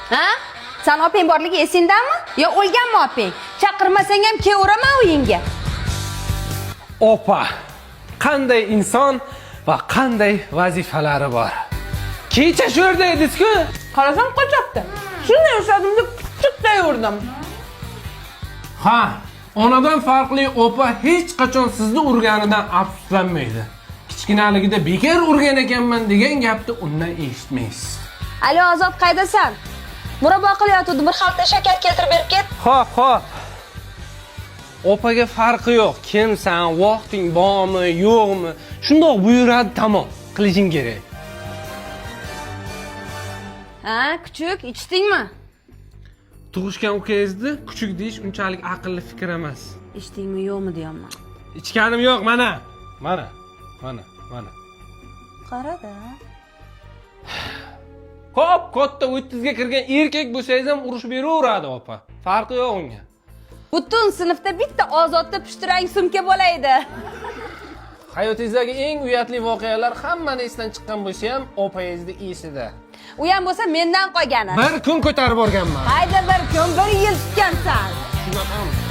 Ha? San opang borligi esingdami? Yo o'lganmi opang? Chaqirmasang ham kelaveraman uyingga. Opa qanday inson va qanday vazifalari bor. Kecha shu yerda edingiz-ku. Qarasam qochyapti. Shunday ushladimda kuchukday urdim. Ha, onadan farqli opa hech qachon sizni urganidan afsuslanmaydi. Kichkinaligida bekor urgan ekanman degan gapni undan eshitmaysiz. Alo Ozod, qaydasan? Murabbo qilayotgandim, bir xalta shakar keltirib berib ket. Xo'p, xo'p. Opaga farqi yo'q. Kimsan, vaqting bormi, yo'qmi? Shundoq buyuradi, tamom. Qilishing kerak. Ha, kuchuk, ichdingmi? Tug'ishgan ukangizni kuchuk deyish unchalik aqlli fikr emas. Ichdingmi, yo'qmi deyapman. Ichganim yo'q, mana. Mana, mana, mana. Qarada. Ko'p katta 30 ga kirgan erkak bo'lsangiz ham urushib beraveradi opa. Farqi yo'q unga. Butun sinfda bitta Ozodda pushtirang sumka bo'laydi. Hayotingizdagi eng uyatli voqealar hammani esdan chiqqan bo'lsa ham opangizni esida. U ham bo'lsa mendan qolgani. Bir kun ko'tarib borganman. Hayda bir kun, bir yil tutgansan. Shunaqami?